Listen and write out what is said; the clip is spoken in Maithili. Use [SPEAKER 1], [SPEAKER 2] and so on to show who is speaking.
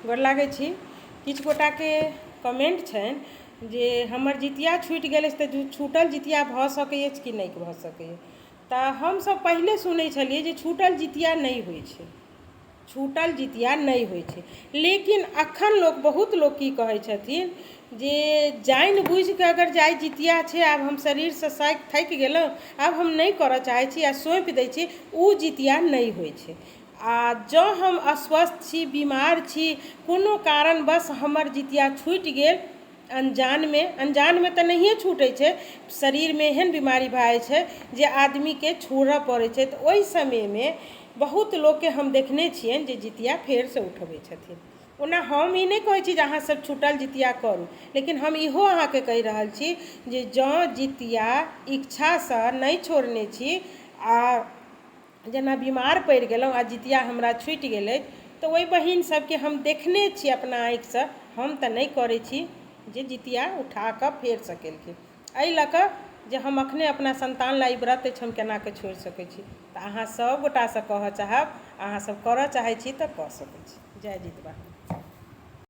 [SPEAKER 1] गोर लागै छी। किछु गोटाके कमेन्ट छनि जे हमर जितिया छूटि गेल अछि तऽ छूटल जितिया भऽ सकैत अछि कि नहि भऽ सकैए। तऽ हमसभ पहिले सुनैत छलियै जे छूटल जितिया नहि होइत छै, छूटल जितिया नहि होइत छै। लेकिन एखन लोक बहुत लोक की कहैत छथिन जे जानि बुझिके अगर जाहि जितिया छै, आब हम शरीरसँ थाकि गेलहुँ, आब हम नहि करऽ चाहैत छी आ सौंपि दै छी, ओ जितिया नहि होइत छै। आ जँ हम अस्वस्थ छी, बीमार छी, कोनो कारणवश हमर जितिया छूटि गेल अनजानमे, अनजानमे तऽ नहिए छूटैत छै, शरीरमे एहन बीमारी भए जाइ छै जे आदमीके छोड़ऽ पड़ैत छै, तऽ ओहि समयमे बहुत लोकके हम देखने छियनि जे जितिया फेरसँ उठबैत छथिन। ओना हम ई नहि कहैत छी जे अहाँसभ छूटल जितिया करू, लेकिन हम इहो अहाँके कहि रहल छी जे जँ जितिया इच्छासँ नहि छोड़ने छी आ जेना बीमार पड़ि गेलहुँ आ जितिया हमरा छूटि गेलै, तऽ ओहि बहिन सभके हम देखने छी अपना आँखिसँ, हम तऽ नहि करैत छी, जे जितिया उठा कऽ फेरसँ केलखिन। एहि लऽ कऽ जे हम एखने अपना सन्तान लए ई व्रत अछि, हम केनाके छोड़ि सकैत छी। तऽ अहाँ सभ गोटासँ कहऽ चाहब, अहाँसभ करऽ चाहैत छी तऽ कऽ सकैत छी। जय जितवाहन।